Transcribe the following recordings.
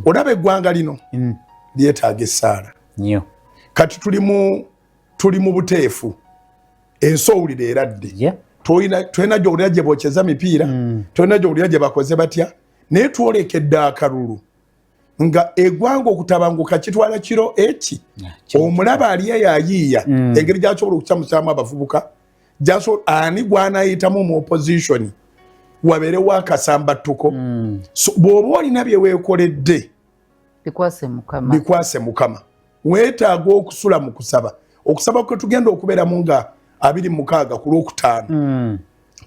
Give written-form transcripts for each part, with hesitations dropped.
Olaba eggwanga lino lyetaaga essaala. Nnyo. Kati tuli mu buteefu, ensi owulira eradde. Tolina gyowulira gye bokyeza mipiira, tolina gyowulira gye bakoze batya, naye twolekedde akalulu nga eggwanga okutabanguka kitwala kiro eki. Omulaba ali eyo ayiiya engeri gyasobola okukyamusaamu abavubuka, ani gwanayitamu mu opposition wabeerewo akasambattuko. So, bw'oba olina bye weekoledde, bikwase Mukama. Bikwase Mukama. Weetaaga okusula mu kusaba. Okusaba kwe tugenda okubeeramu nga 26 ku Lwokutaano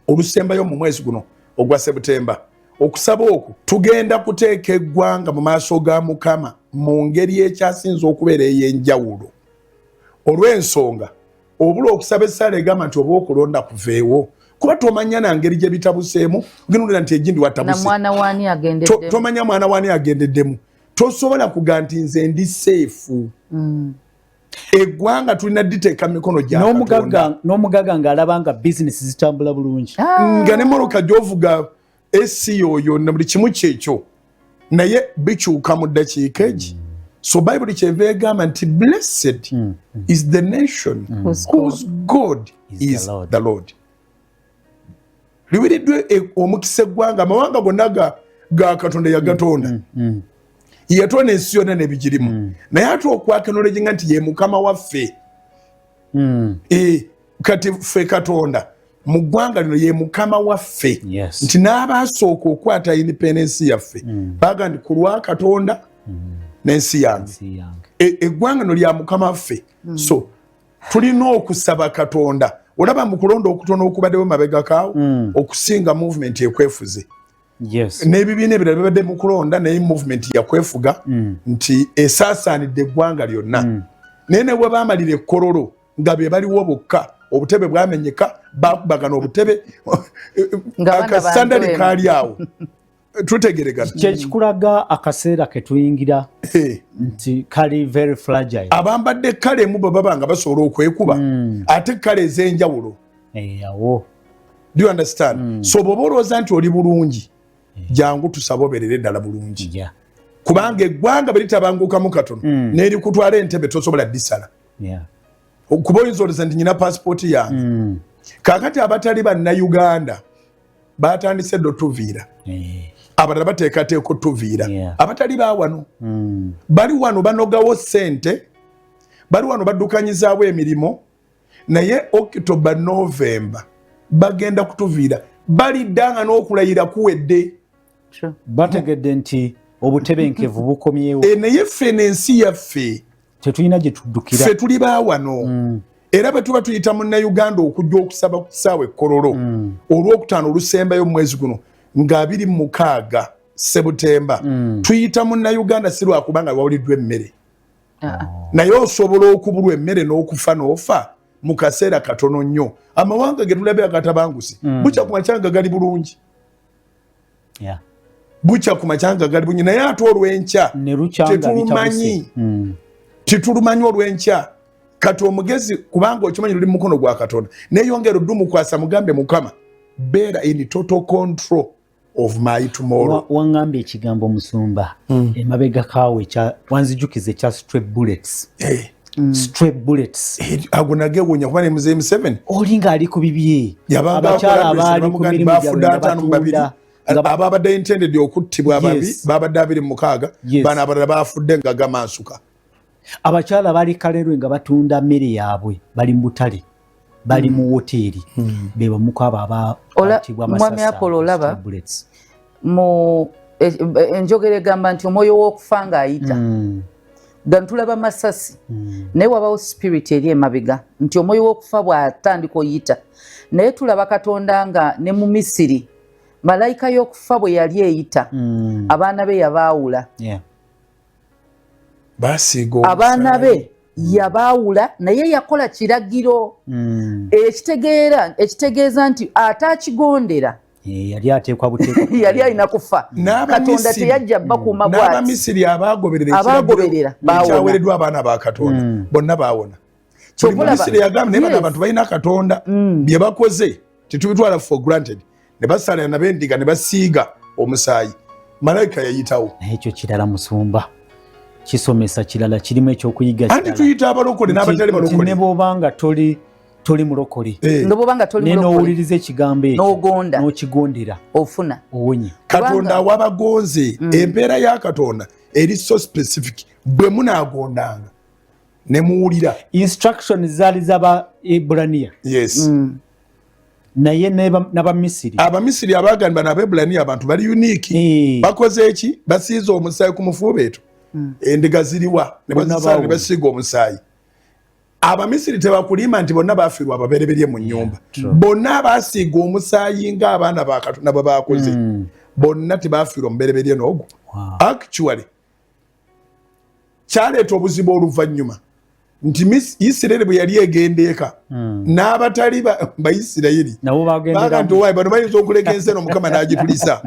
olusembayo mu mwezi guno ogwa Sebutemba, okusaba okwo tugenda kuteeka eggwanga mu maaso ga Mukama mu ngeri ekyasinza okubeera ey'enjawulo, olw'ensonga obula okusaba essaala egamba nti oba okulonda kuveewo, kuba tomanya na ngeri gye bitabuseemu. Ogenda nti egindi na watabuse. Mwana waani agendeddemu? Tomanya mwana wani agendeddemu. Tosobola kuga nti nze ndi safe. Eggwanga tulina diteeka mu mikono gya Katonda. N'omugagga ng'alaba nga bizinesi zitambula bulungi. Ah. Nga ne mmotoka gy'ovuga esi oyo na buli kimu kyekyo, naye bikyuka mu ddakiika egi. So Bayibuli kyeva egamba nti blessed is the nation whose whose God is is the Lord. The Lord. Liwiriddwe omukisa eggwanga amawanga gonna ga Katonda yagatonda, yatonda ensi yonna n'ebigirimu, naye ate okwacknowledginga nti ye Mukama waffe. Kati ffe Katonda mu ggwanga lino ye Mukama waffe. Nti n'abaasooka okwata independence yaffe baga nti ku lwa Katonda n'ensi yange. Nsi yange. Eggwanga lino lya Mukama waffe, so tulina okusaba Katonda. Olaba mu kulonda okutono okubaddewo mabegakaawo, okusinga movement ekwefuze n'ebibiina ebirala bibadde mu kulonda, naye movement yakwefuga nti esaasaanidde eggwanga lyonna. Naye ne bwe baamalira ekkololo nga be baliwo bokka, obutebe bwamenyeka, bakubagana obutebe. Nga baana akasandali bantu. Kaali awo tutegeregana. Kyekikulaga akaseera ke tuyingira nti kali very fragile. Abambadde kale emu bwe baba nga basobola okwekuba, ate kale ez'enjawulo. Awo. Do you understand? So bw'oba olowooza nti oli bulungi, jangu tusabe obeerere ddala bulungi, kubanga eggwanga bwe litabangukamu katono n'erikutwala entebe, tosobola ddisala. Kuba oyinza olowooza nti nyina pasipooti yange. Kaakati abatali Bannayuganda batandise dde otuviira. Abalala bateekateeka otuviira. Abatali bawano bali wano banogawo ssente, bali wano baddukanyizaawo emirimu, naye October, November bagenda kutuviira, balidda nga n'okulayira kuwedde. True. Bategedde nti obutebenkevu bukomyewo. Naye ffe n'ensi yaffe tetulina gye tuddukira. Ffe tuli baawano, era bwe tuba tuyita Munnayuganda okujja okusaba ku kisaawe ekkololo Olwokutaano olusembayo mu mwezi guno nga 26 Sebutemba, tuyita Munnayuganda si lwakubanga wawuliddwa emmere, Ah. naye osobola okubulwa emmere n'okufa n'ofa mu kaseera katono nnyo. Amawanga ge tulabye agatabanguse, bukya ku macyanga gali bulungi. Bukya ku macyanga gali bulungi, naye ate olw'enkya Ne lukyanga tetulumanyi. bitabuse. Tetulumanyi olw'enkya. Kati omugezi, kubanga okimanyi luli mu mukono gwa Katonda, neyongera oddumukwasa, mugambe, "Mukama, beera in total control of my tomorrow." Waŋŋambye ekigambo, musumba, emabega kaawe wanzijukiza ekya stray bullets. Stray bullets. Ago nagewuunya kuba ne Muzeyi Museveni oli ng'ali ku bibye, yabanga abakyala akola abaali ku bamugamba mirimu gyabwe bafudde nga 52. batunda Ababadde intended okuttibwa ababi babadde 26. Bano abalala bafudde nga gamansuka. Abakyala bali Kalerwe nga batunda mmere yaabwe, bali mu butale, bali mu woteeri, be bamuku abo abakwatibwa Mwami Apollo, olaba? Stray bullets. Mu enjogera egamba nti omwoyo w'okufa ng'ayita, gano tulaba masasi, naye wabawo spirit eri emabega nti omwoyo w'okufa bw'atandika oyita. Naye tulaba Katonda nga ne mu Misiri malayika y'okufa bwe yali eyita, abaana be yabaawula. Basiiga Abaana omusaayi. be yabaawula, naye yakola kiragiro ekitegeera ekitegeeza nti ate akigondera Yali ateekwa buteekwa. Yali alina kufa. Katonda teyajja bakuuma bwati. N'Abamisiri abagoberera Abagoberera, baawona. ekyawereddwa abaana ba Katonda bonna baawona. Buli Mumisiri yagamba, naye bano abantu balina Katonda, bye bakoze tetubitwala for granted. Ne basalira nab'endiga ne basiiga omusaayi. Malayika yayitawo. Naye ekyo kirala, musumba, kisomesa kirala, kirimu ekyokuyiga. Anti tuyita abalokole n'abatali balokole. Ne bw'obanga toli mulokole, nga bwobanga toli naye mulokole, n'owuliriza ekigambo ekyo, n'ogonda, n'okigondera, ofuna. Owonye. Katonda awabagonze. Empeera ya Katonda eri so specific. Bwe munaagondanga ne muwulira. Instruction zaali z'aba Ebulaniya. Yes. Naye n'Abamisiri. Abamisiri abagamba n'Abaebulaniya abantu bali unique. Bakoze eki? Basiize omusaayi ku mufuubeeto. Endiga ziriwa? Ne Bonna bazisala ne baawona. basiiga omusaayi. Abamisiri tebakulima nti bonna bafiirwa ababereberye mu nyumba. Bonna abasiiga omusaayi ng'abaana ba Katonda bwe bakoze, bonna tebafiirwa omubereberye n'ogwo. Actually, kyaleeta obuzibu oluvannyuma nti Isirayiri bwe yali egenda eka, n'abatali Baisirayiri nabo baga nti, bagendera. "Owaayi, bano bayinza okuleka ensi eno, Mukama n'agitulisa."